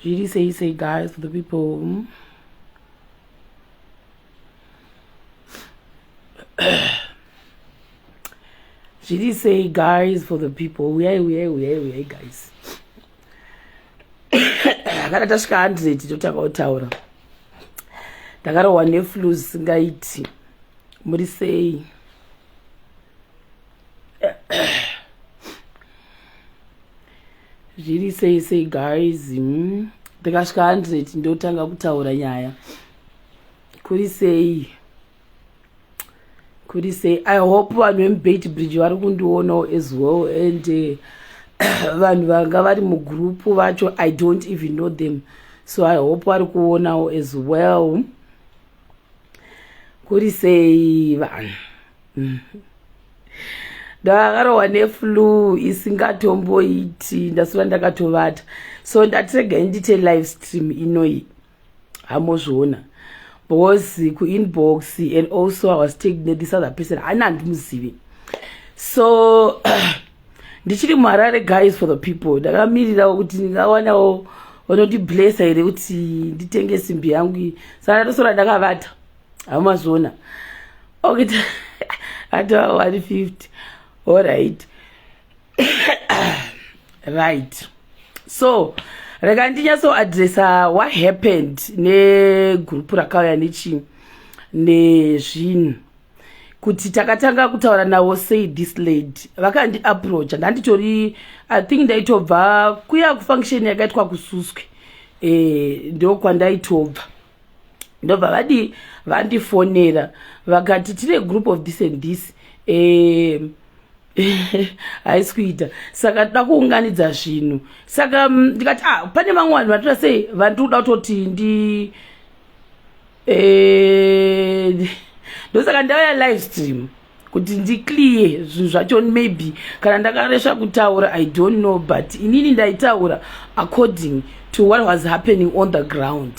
Zviri sei sei guys for the people. Zviri sei guys for the people. Uyai uyai uyai uyai guys. Kana tasvika 100 totanga kutaura. Ndakarohwa neflu zvisingaiti. Muri sei? Zviri sei sei guys. Ndikasvika 100 ndotanga kutaura nyaya. Kuri sei? Kuri sei? I hope vanhu vemubait bridge vari kundionawo as well and vanhu vanga vari mugroup vacho, I don't even know them, so I hope vari kuonawo as well. Kuri sei vanhu? Ndakarohwa neflu isingatomboiti, ndasura ndakatovata, so ndatiregai ndite live stream inoyi, hamozviona, because kuinbox and also I was taking this other person, haina handimuzivi. So ndichiri muHarare guys for the people, ndakamirirawo kuti ndingawanawo vanondiblessa here kuti nditenge simbi yangu iyi. Saka ndatosora ndakavata, hamazviona. Okay, atova 150. Allright, right, so rega ndinyatsoadressa what happened negrupu rakauya nechi nezvinhu, kuti takatanga kutaura navo sei. This lady vakandiapproacha, ndanditori, I think ndaitobva kuya kufunction yakaitwa kuSuswe, ndokwandaitobva. Ndobva vadi vandifonera, vakati tine group of this and this, haisi kuita, saka toda kuunganidza zvinhu. Saka ndikati, ah, pane vamwe vanhu vatoita sei, vandiri kuda kutoti ndi ndosaka ndauya live stream kuti ndiclear zvinhu zvacho. Maybe kana ndakaresva kutaura, I don't know, but inini ndaitaura according to what was happening on the ground.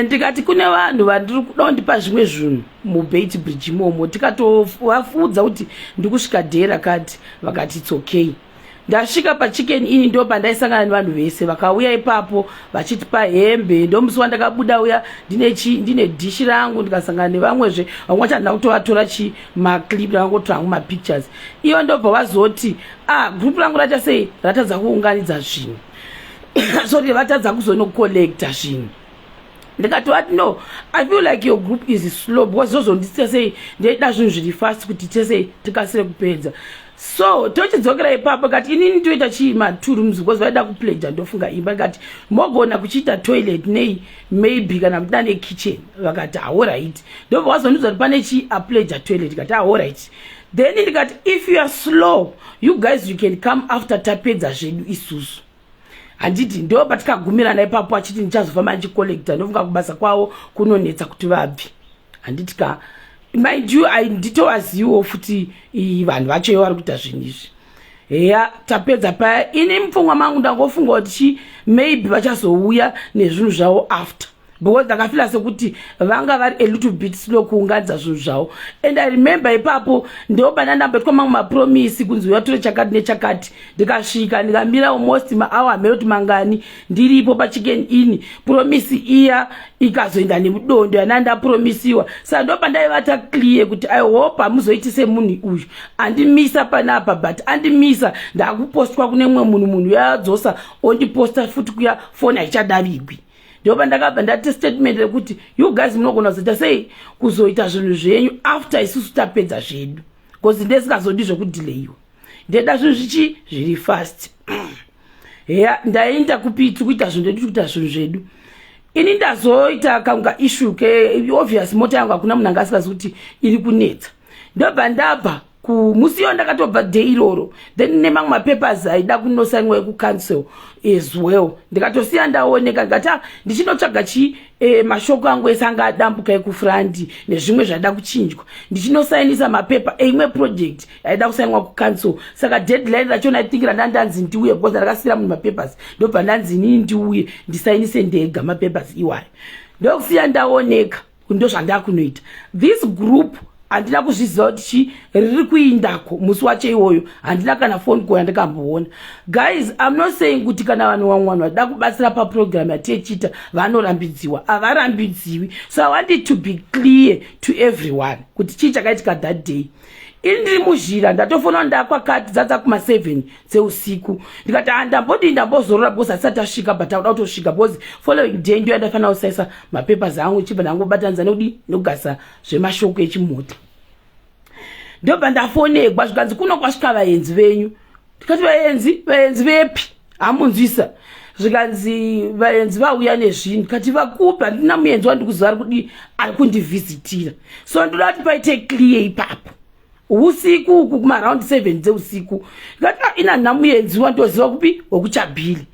Ndikati kune vanhu vandiri kuda kundipa zvimwe zvinhu muBeit Bridge imomo, tikatovafuudza kuti ndikusvika day rakati, vakati it's okay. Ndasvika paChicken Inn, ndo pandaisangana nevanhu vese vakauya ipapo vachitipa hembe. Ndomusi wandakabuda uya ndine dhishi rangu, ndikasangana nevamwezve, vamwe vacho handina kutovatora chi maclip, ndakangotora hangu mapictures ivo. Ndobva vazoti, ah, group rangu raita sei, ratadza kuunganidza zvinhu, sorry, vatadza kuzonocollecta zvinhu. Ndikati vati, no, I feel like your group is slow, because zozonditisa sei, ndeida zvinhu zviri fast kuti tese tikasire kupedza. So tochidzokera ipapo, kati inini toita chii, ma2 rooms, because vaida kupledga, ndofunga imba. Kati mogona kuchiita toilet nei, maybe kana muda nekitchen. Vakati alright. Ndobva vazondiudza kuti pane chi apledga toilet, kati alright. Then ndikati, if you are slow, you guys, you can come after tapedza zvedu isusu, handiti? Ndo patikagumirana ipapo, achiti ndichazofamba ndichicollecta. Ndofunga kubasa kwavo kunonetsa kuti vabve, handiti ka? Mind you, nditovaziviwo futi vanhu vacho ivo vari kuita zvinhu izvi. Heya, tapedza paya, ini mupfungwa mangu ndangofunga kuti chi maybe vachazouya nezvinhu zvavo after, because ndakafeela sekuti vanga vari a little bit slow kuunganidza zvinhu zvavo. And I remember ipapo ndo pana ndamboitwa mamwe mapromise kunzi uyatore chakati nechakati. Ndikasvika, ndikamira almost maawa, hamene kuti mangani ndiripo paChicken Inn. Promise iya ikazoenda nemudondo yana ndapromisiwa. Saka ndo pandaivata clear kuti I hope hamuzoiti semunhu uyu andimisa panapa, but andimisa, ndakupostwa kune mumwe munhu, munhu uyadzosa ondiposta futi kuya, foni haichadavigwi. Ndopa ndakabva ndati statement rekuti you guys munogona kuzoita sei, kuzoita zvinhu zvenyu after isusu tapedza zvedu, because ndesingazodi zvekudelayiwa, ndeda zvinhu zvichi zviri fast. Heya, ndaenda kupi, tiri kuita zvinhu zvedu, tiri kuita zvinhu zvedu. Ini ndazoita kamwe issue ke obvious mota yangu, hakuna munhu anga asingazi kuti iri kunetsa. Ndobva ndabva kumusi iyo, ndakatobva day iroro, then nemamwe mapapers aida kunosainwa ekucouncil as well, ndikatosiya ndaoneka. Ndikati, ah, ndichinotsvaga chi mashoko angu ese anga adambuka ekufront nezvimwe zvaida kuchinjwa, ndichinosainisa mapepa eimwe project yaida kusainwa kucouncil. Saka deadline rachona, I think randandanzi ndiuye, because ndakasiyira munhu mapapers, ndobva ndanzi inini ndiuye ndisainise ndega mapapers iwayo. Ndokusiya ndaoneka, ndo zvandakunoita. This group Handina kuzviziva kuti chi riri kuindako musi wacho iwoyo. Handina kana phone call yandakamboona. Guys, I'm not saying kuti kana vanhu, vamwe vanhu vachida kubatsira paprogram yatichiita, vanorambidziwa. Havarambidziwi. So I want it to be clear to everyone kuti chii chakaitika that day. Ini ndiri muzhira, ndatofona ndakwakati dzadza kuma7 dzeusiku. Ndikati, "Handambodii, ndambozorora because asati tasvika, but auda kutosvika because following day ndiyo yandafanira kusaisa mapapers angu." Chibva ndangobatanidza nekudii, nekugasa zvemashoko echimota. Ndobva ndafonegwa, zvikanzi, "Kuno kwasvika vaenzi venyu." Ndikati, "Vaenzi? Vaenzi vepi?" Hamunzwisa. Zvikanzi, "Vaenzi vauya nezvinhu." Ndikati, "Vakupi? Handina muenzi wandikuziva ari kudi ari kundivhizitira." So ndoda kuti paite clear ipapo. Usiku uku, kumaround 7 dzeusiku, ndikati, "Ah, ina handina muenzi wandoziva kupi wekuchabhili."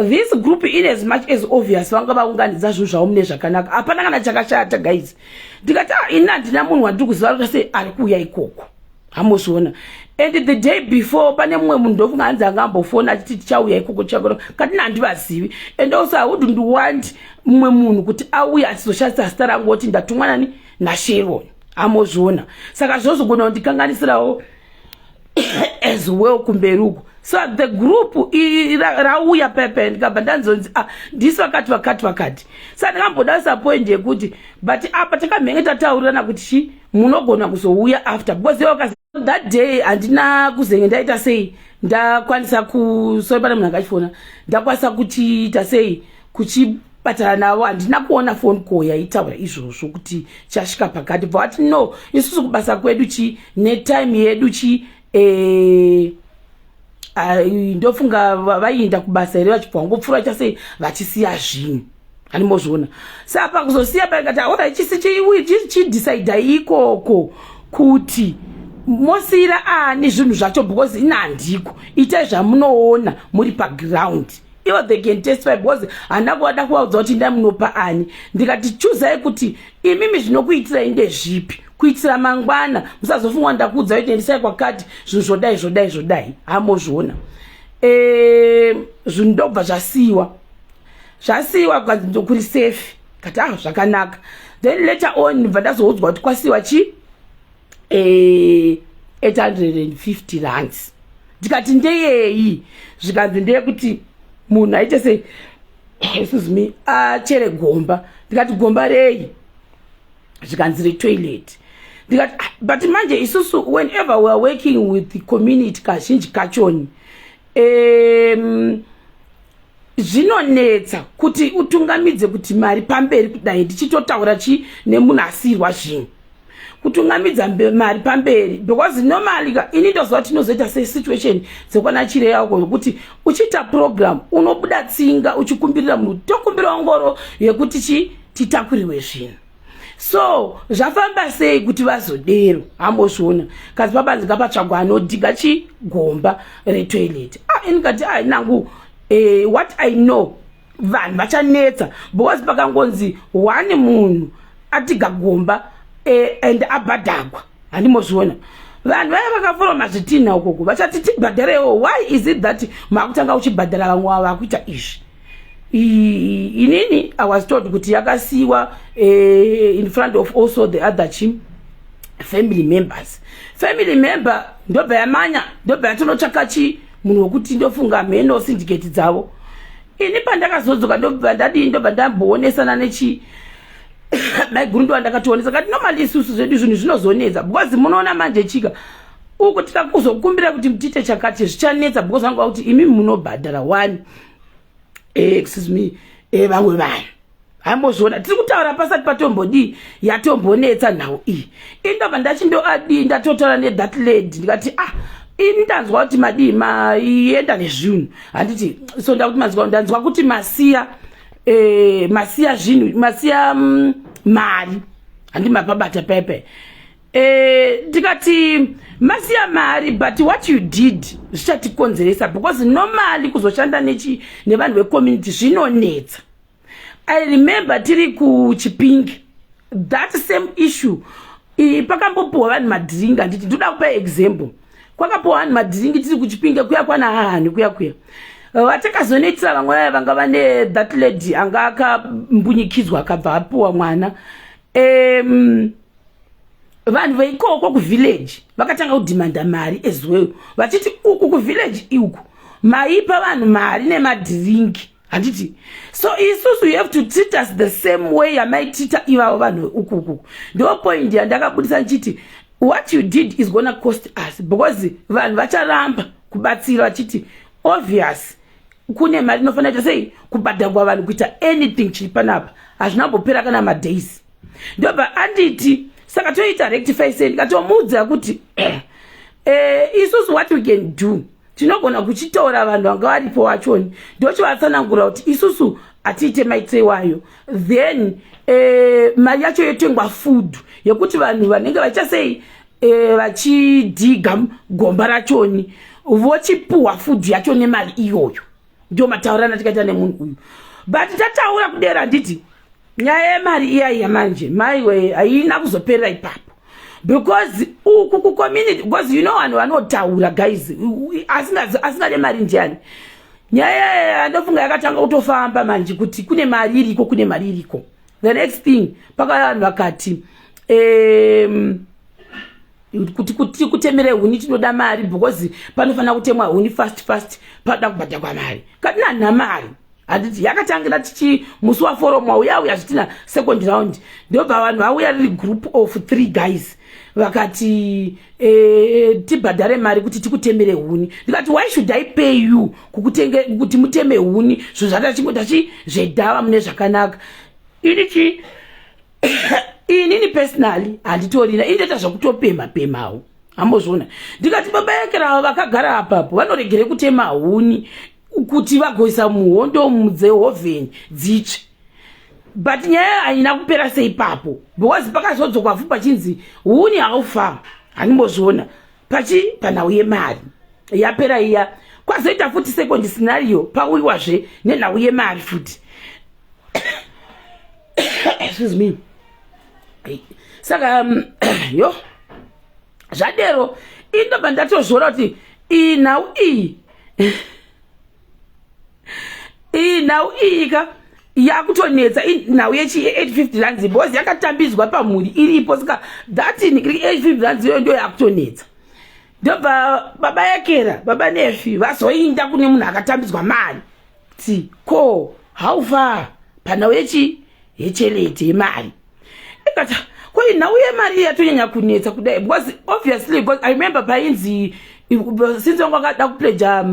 This group, in as much as obvious vanga vaunganidza zvinhu zvavo mune zvakanaka, hapana kana chakashata, guys. Ndikati, "Ah, ini handina munhu wandiri kuziva kuti sei ari kuuya ikoko." Hamuzviona. And the day before, pane mumwe munhu, ndofunga hanzi angambofona achiti, "Tichauya ikoko chakoro." Kati handivazivi. And also I wouldn't want mumwe munhu kuti auye achizoshandisa zita rangu oti ndatumwa nani, naSharon. Hamozviona. Saka zvozogona kundikanganisirawo as well kumberi uko. So the group rauya pepe, ndikabva ndanzonzi, "Ah, ndisi vakati, vakati, vakati." Saka ndikamboda point yekuti, but apa takamhenge tataurirana kuti chi munogona kuzouya after, because ivo that day handina kuzenge ndaita sei, ndakwanisa ku, sorry, pane munhu angachifona, ndakwanisa kuchiita sei, kuchibatana navo. Handina kuona phone call yaitaura izvozvo kuti chasvika pakati. Bva vati, "No, isusu kubasa kwedu chi netime yedu chi." Ndofunga vaienda kubasa here, vachibva vangopfuura chasei, vachisiya zvinhu. Handimbozviona. Saka pakuzosiya paikati, "Ora chisi chidhisaidha ikoko kuti mosiyira ani zvinhu zvacho, because ini handiko. Itai zvamunoona muri paground." Ivo they can testify, because handina kuvada kuvaudza kuti ndai munopa ani. Ndikati, "Chuzai kuti imimi zvinokuitirai ndezvipi, kuitira mangwana musazofunga ndakuudza kuti endesai kwakati zvinhu zvodai, zvodai, zvodai." Hamozviona. Zvinhu ndobva zvasiyiwa, zvasiyiwa, kukanzi ndokuri safe. Kati, "Ah, zvakanaka." Then later on bva ndazoudzwa kuti kwasiyiwa chi 850 rands. Ndikati, "Ndeyei?" Zvikanzi, "Ndeyekuti munhu aite sei, excuse me, achere gomba." Ndikati, "Gomba rei?" Zvikanzi, "Retoilet." Ndikati, "Ah, but manje isusu whenever we are working with the community, kazhinji kachoni zvinonetsa kuti utungamidze kuti mari pamberi kudai." Ndichitotaura chi nemunhu asiyirwa zvinhu, kutungamidza mari pamberi, because normally ka ini ndoziva tinozoita sesituation dzekwana Chireyako, yokuti uchiita program unobuda tsinga uchikumbirira munhu, tokumbirawo ngoro yekuti chi titakurirwe zvinhu. So zvafamba sei kuti vazodero? Hambozviona. Kazi pabanzi ngapatsvagwa anodhiga chigomba retoilet. Ah, ini kati, "Ah, nangu, what I know, vanhu vachanetsa, because pakangonzi one munhu atiga gomba and abhadhagwa, handimozviona, vanhu vaya vakaforoma zvitinha ukoko vachati tibhadharewo. Why is it that makutanga uchibhadhara vamwe vavo vakuita izvi?" Inini I was told kuti yakasiyiwa in front of also the other chi family members. Family member ndobva yamanya, ndobva yatonotsvaka chi munhu wekuti ndofunga mheno syndicate dzavo. Ini pandakazodzoka, ndobva ndadii, ndobva ndamboonesana nechi maiguru. Ndo andakatoonesa kati, "Normally isusu zvedu zvinhu zvinozonetsa, because munoona manje chika uku tikakuzokumbira kuti tiite chakati zvichanetsa, because vanga kuti imi munobhadhara one, excuse me, vamwe vanhu." Hambozviona. Tiri kutaura pasati patombodii, yatombonetsa nhau iyi. Indobva ndachindoadii, ndatotaura nethat lady. Ndikati, "Ah, ini ndanzwa kuti madii, maienda nezvinhu, handiti?" So ndakuti manzwa, ndanzwa kuti masiya, masiya zvinhu, masiya mari, handi mapabata pepe. Ndikati, "Masiya mari, but what you did zvichatikonzeresa, because normally kuzoshanda nechi nevanhu vecommunity zvinonetsa." I remember tiri kuChipingi, that same issue pakambopiwa vanhu madhiringi. Handiti ndoda kupa example, kwakapiwa vanhu madhiringi tiri kuChipinge kuya kwana hahani kuya kuya. Vatakazonoitira vamwe vaya vanga vane that lady anga akambunyikidzwa, akabva apiwa mwana. Vanhu veikoko kuvillage vakatanga kudhimanda mari as well, vachiti uku kuvillage uku maipa vanhu mari nemadhiringi, handiti? So isusu, you have to treat us the same way yamaitreata ivavo vanhu uku uku. Ndo point yandakabudisa ndichiti what you did is gonna cost us, because vanhu vacharamba kubatsira vachiti obvious kune mari inofanira ita sei kubhadhagwa vanhu kuita anything chiri panapa. Hazvina kumbopera kana madays, ndobva anditi saka toita rectify sei? Ndikatomuudza kuti isusu what we can do, tinogona kuchitora vanhu vanga varipo vachoni, ndochivatsanangura kuti isusu hatiite maitire wayo, then mari yacho yotengwa food yekuti vanhu vanenge vachiita sei, vachidhiga gomba rachoni, vochipuhwa food yacho nemari iyoyo. Ndio mataurirana tikaita nemunhu uyu. But tataura kudera, handiti nyaya yemari iya iya manje maiwe haina kuzoperera ipapo, because uku kucommunity, because you know vanhu vanotaura, guys, asingade mari ndiani? Nyaya yandofunga yakatanga kutofamba manje kuti kune mari iriko, kune mari iriko. The next thing, pakauya vanhu vakati kuti kutemere huni tinoda mari, because panofanira kutemwa huni fast fast, panoda kubhadhagwa mari. Katina mari, handiti yakatangira tichi musi waforomwa uya uya zvitina second round, ndobva vanhu vauya riri group of three guys, vakati tibhadhare mari kuti tikutemere huni. Ndikati, "Why should I pay you kukutenge kuti muteme huni? Zvinhu zvatachingotachi zvedhava mune zvakanaka." Ini chi inini personally handitorina, ini ndoita zvekutopema pemawo, hambozviona. Ndikati baba yekeravo vakagara apapo vanoregere kutema huni kuti vagoisa muhondo dzehovheni dzitsve. But nyaya haina kupera seipapo, because pakazodzokwa fu pachinzi huni haufa, handimbozviona pachi panhau yemari yapera iya. Kwazoita futi second scenario, pauyiwazve nenhau yemari futi, excuse me. Saka yo zvadero, indobva ndatozviona kuti iyi nhau iyi, iyi nhau iyi ka yakutonetsa, nhau yechi 850 rands, because yakatambidzwa pamhuri iripo. Saka that 850 rands iyoyo ndo yakutonetsa. Ndobva baba yakera, baba Nefi, vazoinda kune munhu akatambidzwa mari ti ko how far panhau yechi yechelete yemari. Ikati ko nhau yemari yatonyanya kunetsa kudai, because obviously, because I remember painzi since wangu akada kupleja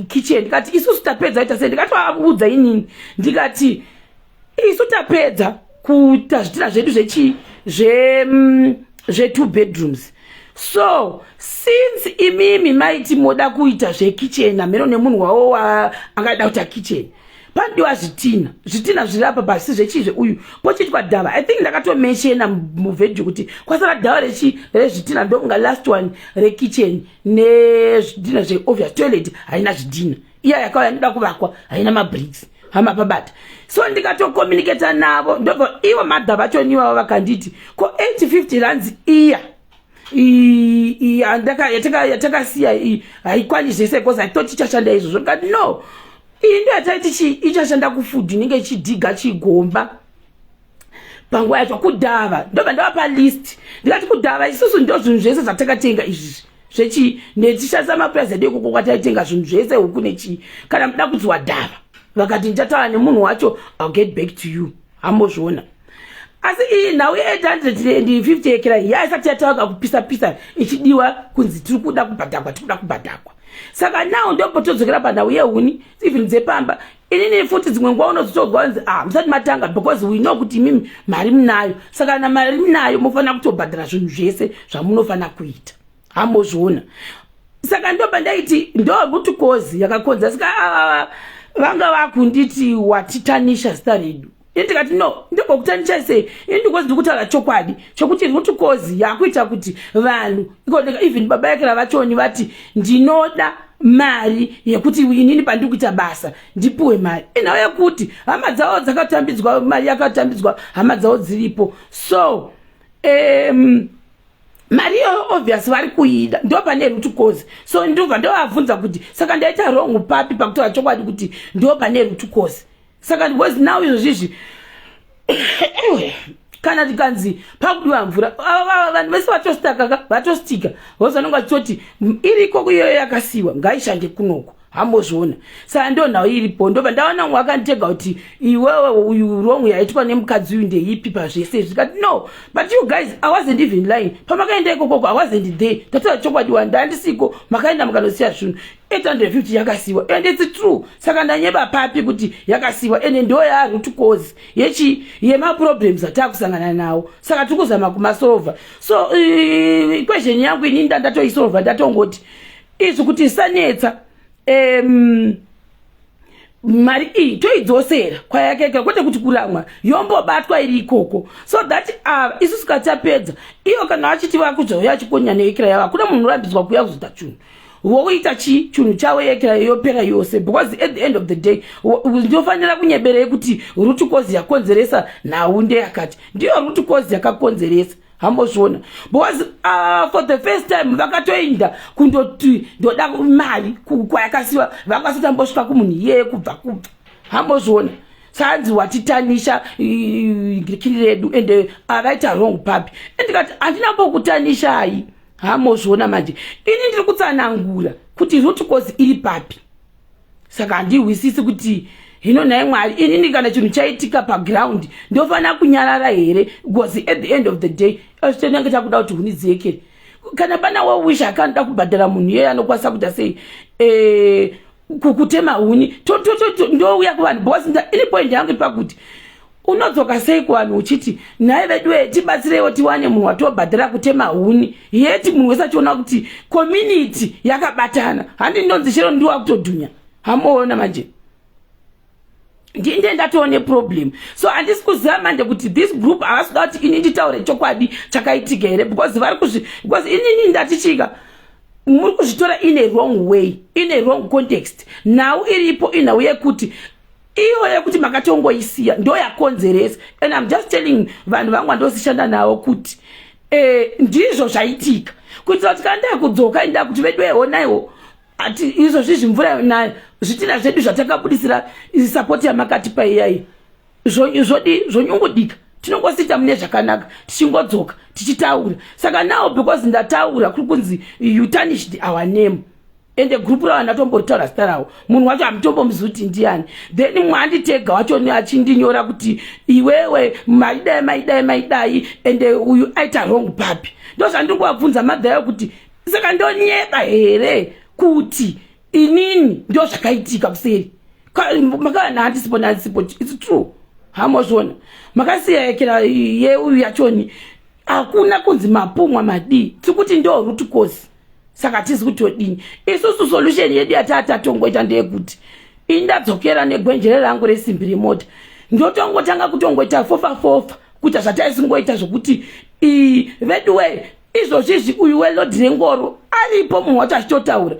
kitchen, ndikati isusu tapedza ita sei? Ndikatoaudza inini, ndikati isu tapedza kuita zvitina zvedu zvechi zve two bedrooms. So since imimi maiti moda kuita zvekitchen, hameno nemunhu wavo angada kuita kitchen, panodiwa zvitina. Zvitina zviri apa pasi zvechizve uyu pochiitwa dhava. I think ndakatomentiona muvhidhiyo kuti kwasara dhava rechi rezvitina, ndokunga last one rekitchen nezvidhina zveobvious. Toilet haina zvidhina, iya yakauya inoda kuvakwa haina mabricks, hama pabata. So ndikatocommunicata navo, ndobva ivo madha vachoniwavo vakanditi ko 850 rands iya yatakasiya haikwani zvese, because I thought ichashanda izvozvo. Ndikati no, iyi ndo yataiti ichashanda kufood inenge ichidhiga chigomba panguva yacho kudhava. Ndobva ndavapa list, ndikati kudhava isusu ndo zvinhu zvese zvatakatenga izvizvi zvechi netichishandisa mapurazi edu ikoko kwataitenga zvinhu zvese, huku nechii. Kana muda kudziwa dhava, vakati ndichataura nemunhu wacho, I'll get back to you. Hambozviona. Asi iyi nhau ye850 yekera yaisati yatauka kupisa pisa ichidiwa kunzi tiri kuda kubhadhagwa, tiri kuda kubhadhagwa. Saka now ndopotodzokera panhau yehuni, even dzepamba. Inini futi dzimwe nguva unozotogwa kunzi ah, musati matanga, because we know kuti imimi mari munayo. Saka kana mari munayo, munofanira kutobhadhara zvinhu zvese zvamunofanira kuita, hambozviona. Saka ndobva ndaiti ndo root cause yakakonza. Saka vanga vakunditi watitanisha zita redu. Ini ndikati no, ndimbokutanishai sei ini? Ndikozi ndiri kutaura chokwadi chokuti root cause yakuita kuti vanhu ikoneka, even baba yakera vachoni vati ndinoda mari yekuti inini pandiri kuita basa ndipuwe mari. Inhau yekuti hama dzavo dzakatambidzwa mari, yakatambidzwa hama dzavo dziripo. So mari iyoyo obvious vari kuida, ndo pane root cause. So ndobva ndovabvunza kuti saka ndaita wrong papi pakutaura chokwadi kuti ndo pane root cause? Saka because now izvozvizvi Kana tikanzi pakudiwa mvura, vanhu vese vatostakaka, vatostika vose vanonge vachitoti iriko iyoyo yakasiyiwa, ngaishande kunoko. Hambozviona. Saka ndo nhau iripo. Ndobva ndaona umwe akanditega kuti, "Iwewe uyu, wrong yaitwa nemukadzi uyu ndeipi pazvese izvi?" Kati, "No, but you guys, I wasn't even lying. Pamakaenda ikokoko, I wasn't there. Tataura chokwadi, wandandisiko. Makaenda mukanosiya zvinhu, 850 yakasiyiwa, and it's true. Saka ndanyeba papi kuti yakasiyiwa? Ende ndo yaroot cause yechi yemaproblems ataakusangana nawo. Saka tiri kuzama kumasolva." So question yangu inini ndandatoisolva, ndatongoti izvi kuti isanetsa, mari iyi toidzosera kwayakaika, kwete kuti kuramwa, yombobatwa iri ikoko, so that isusu katapedza iyo, kana vachiti vakuzouya achikonya neekera yavo, hakuna munhu unorambidzwa kuuya kuzoita chinhu, woita chi chinhu chavo, yekera yopera yose. Because at the end of the day, ndinofanira kunyeberei kuti root cause yakonzeresa nhau ndeyakati? Ndiyo root cause yakakonzeresa. Hambozviona. Because for the first time vakatoenda kundoti ndoda mari kwayakasiwa, vakasati ambosvika kumunhu iyeye kubva. Hambozviona. Sanzi watitarnisha kiri redu, ende avaita wrong papi? Andikati handina mbokutarnishai. Hamozviona manje, ini ndiri kutsanangura kuti root cause iri papi. Saka handihwisisi kuti hino, nhai Mwari, inini kana chinhu chaitika paground ndofanira kunyarara here? Because at the end of the day, tinenge takuda kuti huni dziekere. Kana pana wawisha akanoda kubhadhara munhu iyeye, anokwanisa kuita sei kutema huni? Ndouya kuvanhu, because ini point yangu iri pakuti unodzoka sei kuvanhu uchiti, "Nhai veduwe, tibatsireiwo tiwane munhu watobhadhara kutema huni," yeti munhu wese achiona kuti community yakabatana? Handi ndonzi chero ndiwa kutodhunya. Hamuona manje, ndinde ndatoone problem. So handisi kuziva manje kuti this group havasi kuda kuti ini nditaure chokwadi chakaitika here, because vari kuzvi, because inini ndatichika muri kuzvitora in a wrong way, in a wrong context. Nhau iripo inhau yekuti iyo yekuti makatongoisiya ndo yakonzeresa, and I'm just telling vanhu vangu vandosishanda navo kuti ndizvo zvaitika, kuitira kuti kana ndakudzoka inda kuti, "Vedu, honaiwo ati izvo zvizvi, mvura nayo, zvitina zvedu zvatakabudisira support yamakatipa iyai zvodi zvonyungudika." Tinongosita mune zvakanaka, tichingodzoka tichitaura. Saka now, because ndataura, kuri kunzi you tarnished our name. Ende group ravo ndatomboritaura zita ravo, munhu wacho hamutombomuzivi kuti ndiani. Then mwanditega wacho achindinyora kuti, "Iwewe maidai, maidai, maidai, ende uyu aita wrong papi?" Ndo zvandiri kuvabvunza madhayo kuti, saka ndonyeba here kuti inini ndo zvakaitika kuseri? Makava handisipo, handisipo. It's true. Hamozviona, makasiya ekera yeuyu yachoni, hakuna kunzi mapumwa madii. Tiri kuti ndo root cause. Saka tizi kuti todini isusu? Solution yedu yatatatongoita ndeyekuti indadzokera negwenjere rangu resimbi remota, ndotongotanga kutongoita fofa fofa, kuita zvataisingoita, zvokuti veduwe, izvozvizvi uyu weload rengoro aripo, munhu wacho achitotaura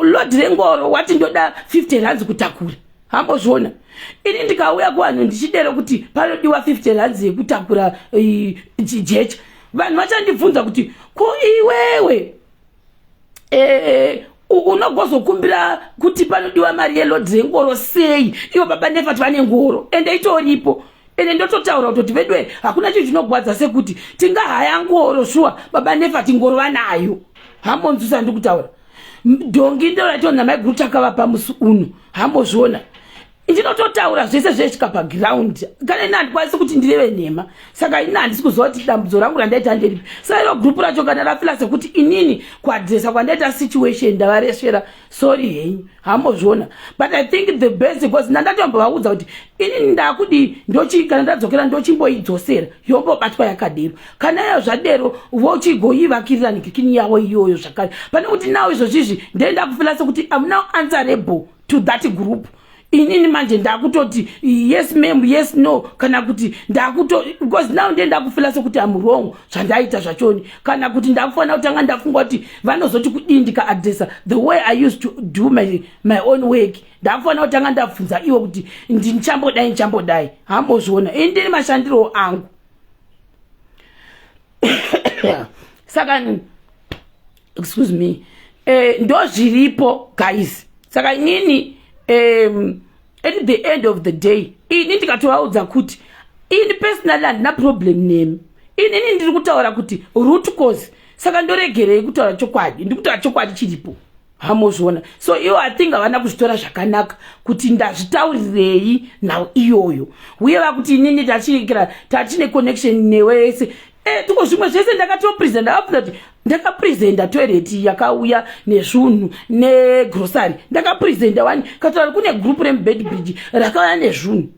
load rengoro, wati ndoda 50 rands kutakura. Hambozviona. Ini ndikauya kuvanhu ndichidero kuti panodiwa 50 rands yekutakura jecha, vanhu vachandibvunza kuti, "Ko iwewe unogozokumbira kuti panodiwa mari yeload rengoro sei, ivo baba Nefati vane ngoro?" Ende itoripo. Ende ndototaura kutoti, "Vedwe, hakuna chinhu chinogwadza sekuti tingahaya ngoro. Shuwa, baba Nefati ngoro vanayo." Hambonzwisa ndiri kutaura. Dhongi ndoraito namaiguru takavapa musi uno. Hambozviona. Ndinototaura zvese zvesvika paground. Kana ini handikwanisi kuti ndireve nhema. Saka ini handisi kuziva kuti dambudzo rangu randaita nderipi. Saka iro group racho kana rafeela sekuti inini kuaddressa kwandaita situation ndavaresvera, sorry henyu. Hambozviona. But I think the best, because ndandatombovaudza kuti inini ndakudi ndochi, kana ndadzokera ndochimboidzosera, yombobatwa yakadero. Kana iyo zvadero, vochigoivakirira nikikini yavo iyoyo zvakare, pane kuti now izvozvizvi ndenda kufeela sekuti am now answerable to that group. Inini manje ndakutoti yes ma'am, yes, no, kana kuti ndakuto, because now ndiye ndakufeela sekuti am wrong zvandaita zvachoni, kana kuti ndakufanira kutanga ndafunga kuti vanozoti kudii ndikaaddressa the way I used to do my own work. Ndakufanira kutanga ndabvunza iwo kuti ndichambodai, ndichambodai. Hambozviona. Ini ndini mashandiro angu. Saka excuse me, ndo zviripo, guys. Saka inini at the end of the day, ini ndikatovaudza kuti Ini personally handina problem nemi. Inini ndiri kutaura kuti root cause, saka ndoregerei kutaura chokwadi? Ndiri kutaura chokwadi chiripo, hamozviona. So ivo, I think havana kuzvitora zvakanaka kuti ndazvitaurirei nhau iyoyo, uye vakuti inini tachikira tachine connection newese. Tuko zvimwe zvese ndakatopresenta, ndakabvunza kuti ndakapresenta toilet yakauya nezvunhu negrocery, ndakapresenta wani kataura kune group remuBeitbridge rakauya nezvunhu.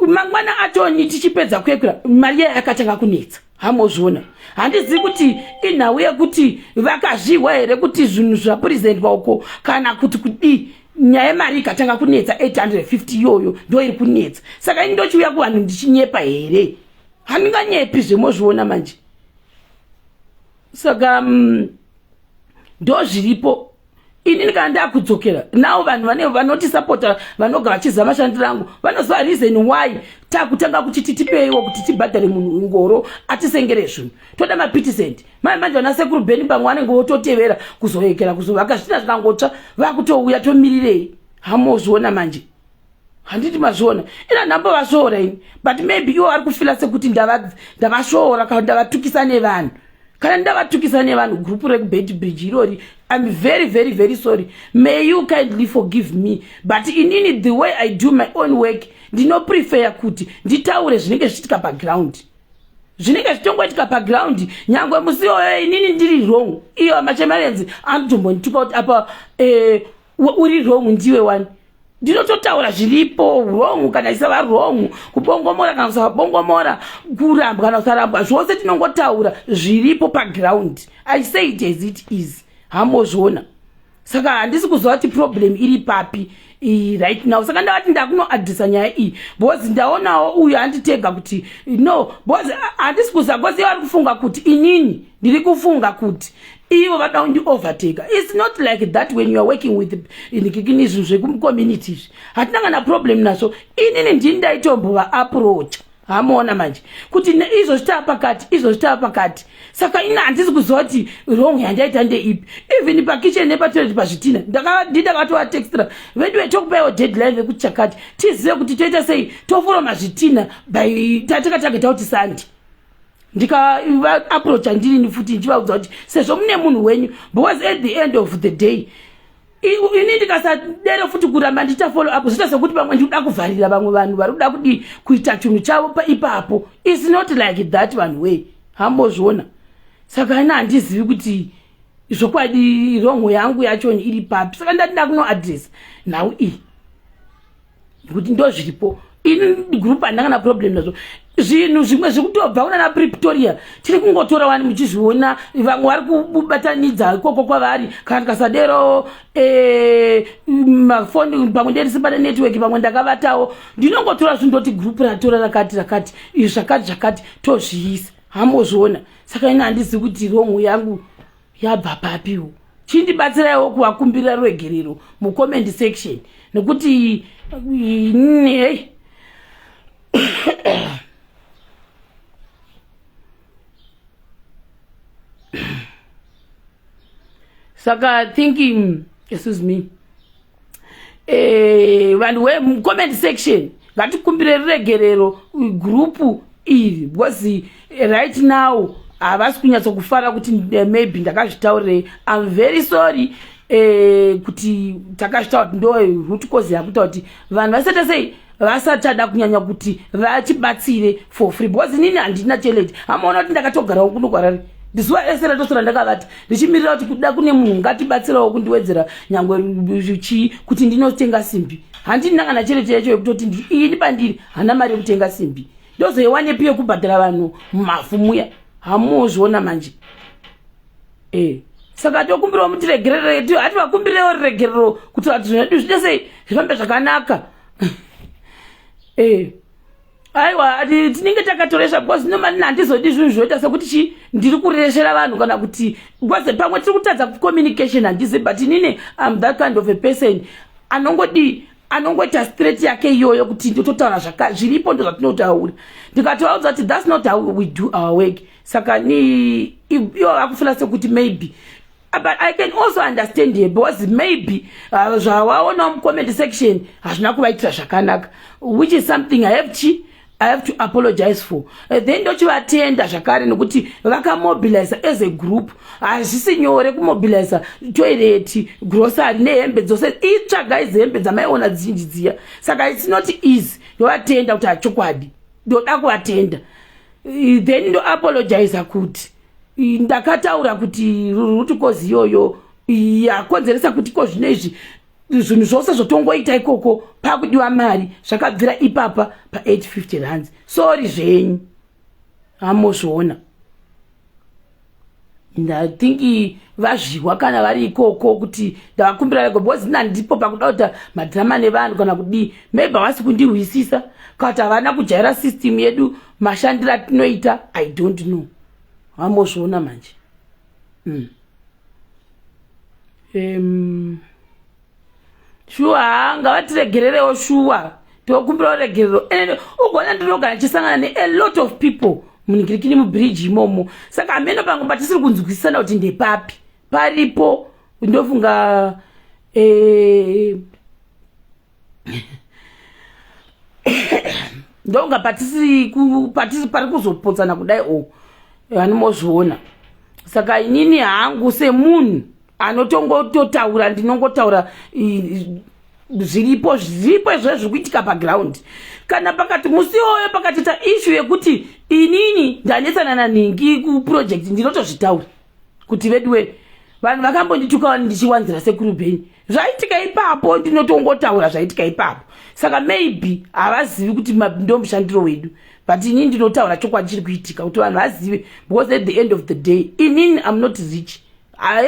Mangwana atoni tichipedza kuekura, mari yayo yakatanga kunetsa, hamozviona. Handizivi kuti inhau yekuti vakazvihwa here kuti zvinhu zvapresentwa uko kana kuti kudii. Nyaya yemari ikatanga kunetsa, 850 iyoyo ndo iri kunetsa. Saka ini ndochiuya kuvanhu ndichinyepa here? Handinganyepi zvemozviona manje. Saka ndo zviripo. Inini kana ndakudzokera navo, vanhu vane vanotisapota, vanogara vachiziva mashandiro angu, vanoziva reason why takutanga kuchiti tipeiwo kuti tibhadhare munhu ngoro atisengere zvinhu. Toda mapitisend mai manje, vana sekuru Bheni pamwe vanenge vototevera kuzoekera kuzovaka zvitina zvikangotsva, vakutouya tomirirei? Hamozviona manje, handiti mazviona? Ina ndambovasvoora ini, but maybe ivo vari kufeela sekuti ndavasvoora kana ndavatukisa nevanhu. Kana ndavatukisa nevanhu, group rekuBeitbridge irori, I'm very, very, very sorry. May you kindly forgive me, but inini, the way I do my own work, ndinoprefer kuti nditaure zvinenge zvichiitika paground, zvinenge zvichongoitika paground. Nyangwe musi iyoyo inini ndiri wrong, iyo machemerenzi anotombondituka kuti apa uri wrong, ndiwe wani. Ndinototaura zviripo, wrong kana isava wrong, kubongomora kana kusavabongomora, kurambwa kana kusarambwa, zvose tinongotaura zviripo paground. I say it as it is, hamozviona. Saka handisi kuziva kuti problem iri papi right now. Saka ndavati ndakunoaddressa nyaya iyi because ndaonawo uyu anditega kuti no, because handisi kuziva, because ivo vari kufunga kuti inini ndiri kufunga kuti ivo vada kundiovertake. It's not like that. When you are working with kini zvinhu zvekucommunity izvi, hatina kana problem nazvo. Inini ndini ndaitombova-approacha, hamuona manje, kuti izvo zvitava pakati, izvo zvitava pakati. Saka ini handisi kuziva kuti wrong yandaita ndeipi. Even pakitchen nepatoilet, pazvitina, ndindakatovatextira vedu vetokupaiwo deadline rekuti chakati tizive kuti toita sei, toforoma zvitina by tatakatageta kuti Sunday. Ndikavaapproacha ndirini futi ndichivaudza kuti sezvo mune munhu wenyu, because at the end of the day ini ndikasadero futi kuramba ndichita follow up, zviita sekuti pamwe ndikuda kuvharira vamwe vanhu vari kuda kudi kuita chinhu chavo ipapo. It's not like that, vanhu wei, hambozviona. Saka ina handizivi kuti zvokwadi wrong yangu yacho iri papi. Saka ndati ndakunoaddressa nhau iyi kuti ndo zviripo. Ini group handina kana problem nazvo. Zvinhu zvimwe zviri kutobva kunana Pretoria tiri kungotora wani, muchizviona. Vamwe vari kubatanidza ikoko kwavari. Kana tikasadero, mafoni pamwe nderisipane network, pamwe ndakavatawo, ndinongotora zvinhu ndoti group ratora rakati rakati, izvi zvakati zvakati, tozviisa, hamozviona. Saka ini handizivi kuti wrong yangu yabva papiwo. Chindibatsiraiwo kuvakumbirira ruregerero mucomment section, nekuti hei. Saka thinking, excuse me, vanhu vemucomment section, ngatikumbire ruregerero group iri, because right now havasi kunyatsokufara kuti maybe ndakazvitaurirei. I'm very sorry kuti takazvitaura kuti ndo root cause yakuita kuti vanhu vasaita sei, vasatada kunyanya kuti vatibatsire for free, because inini handina challenge. Hamaona kuti ndakatogarawo kuno kwarari, ndizuva rese ratosora ndakavata ndichimirira kuti kuda kune munhu ngatibatsirawo kundiwedzera nyangwe chii kuti ndinotenga simbi. Handina kana challenge yacho yekutoti ini pandiri hana mari yekutenga simbi, ndozoiwanepi yekubhadhara vanhu mumavhu muya? Hamuzviona manje. Saka tokumbirawo mutiregerere, hativakumbirewo ruregerero kuti vanhu zvedu zvide sei, zvifambe zvakanaka. Aiwa, tinenge takatoresha, because normally handizodi zvinhu zvoita sekuti chi ndiri kureshera vanhu kana kuti, because pamwe tiri kutadza communication, handizi. But inini am that kind of a person anongodi anongoita straight yake iyoyo kuti ndototaura zviripo, ndo zvatinotaura. Ndikatovaudza kuti that's not how we do our work. Saka ni ivo vakufeela sekuti maybe, but I can also understand here, because maybe zvavaona mucomment section hazvina kuvaitira zvakanaka, which is something I have chi I have to apologize for. Then ndochivatenda zvakare nekuti vakamobiliza as a group. Hazvisi nyore kumobiliza toilet, grocery nehembe dzose itsva guys, hembe dzamaiona dzizhinji dziya. Saka it's not easy. Ndovatenda kuti hachokwadi, ndoda kuvatenda. Then ndoapologiza kuti ndakataura kuti root cause iyoyo yakonzeresa kuti ko zvino izvi zvinhu zvose zvotongoita ikoko pakudiwa mari zvakabvira ipapa pa850 rands. Sorry zvenyu, hamozviona. I think vazviwa kana vari ikoko kuti ndavakumbira rego, because ina ndipo pakuda kuita madhirama nevanhu kana kudii. Maybe havasi kundihwisisa kana kuti havana kujaira system yedu, mashandiro atinoita. I don't know, hamozviona manje. Shuwa, ngavatiregererewo shuwa, tokumbirawo regerero. Ende ugona ndinogara ndichisangana nea lot of people munhingirikini mubridge imomo, saka hameno pamwe patisiri kunzwisisana kuti ndepapi paripo. Ndofunga ndonga patisiri patisi pari kuzopotsana kudai o anomozviona. Saka inini hangu semunhu anotongototaura, ndinongotaura zviripo, zviripo izvozvo zviri kuitika paground. Kana pakati musi iwoyo pakatoita issue yekuti inini ndanetsana nanhingi kuproject, ndinotozvitaura kuti veduwe, vanhu vakambondituka ndichiwanzira sekuru Bheni zvaitika ipapo. Ndinotongotaura zvaitika ipapo. Saka maybe havazivi kuti ndo mushandiro wedu, but inini ndinotaura chokwadi chiri kuitika kuti vanhu vazive, because at the end of the day inini am not rich.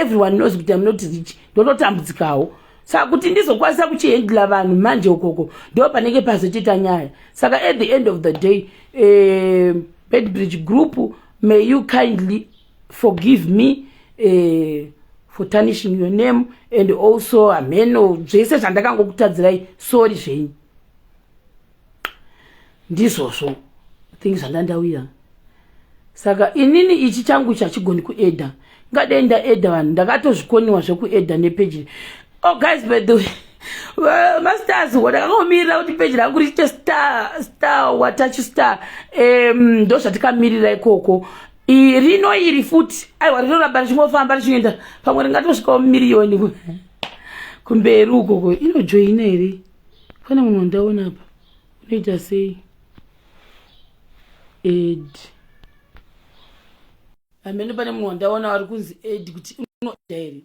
Everyone knows kuti am not rich, ndototambudzikawo. Saka kuti ndizokwanisa kuchihandla vanhu manje ukoko, ndo panenge pazotoita nyaya. Saka at the end of the day, Beitbridge group, may you kindly forgive me for tarnishing your name and also hameno zvese zvandakangokutadzirai. Sorry zvenyu. Ndizvozvo things zvandandawira. Saka inini ichi changu chachigoni kuadda, ngadei ndaadda vanhu, ndakatozvikoniwa zvekuadda nepage. Oh guys, by the way, masters, ndakangomirira kuti page rangu riite star, star watachi star. Ndo zvatikamirira ikoko. Rino iri futi, aiwa, rinoramba richingofamba richienda, pamwe ringatosvikawo miriyoni kumberi ukoko. Inojoina here? Pane munhu wandaona apa, unoita sei add? Hamene, pane munhu wandaona vari kunzi add, kuti unoda here?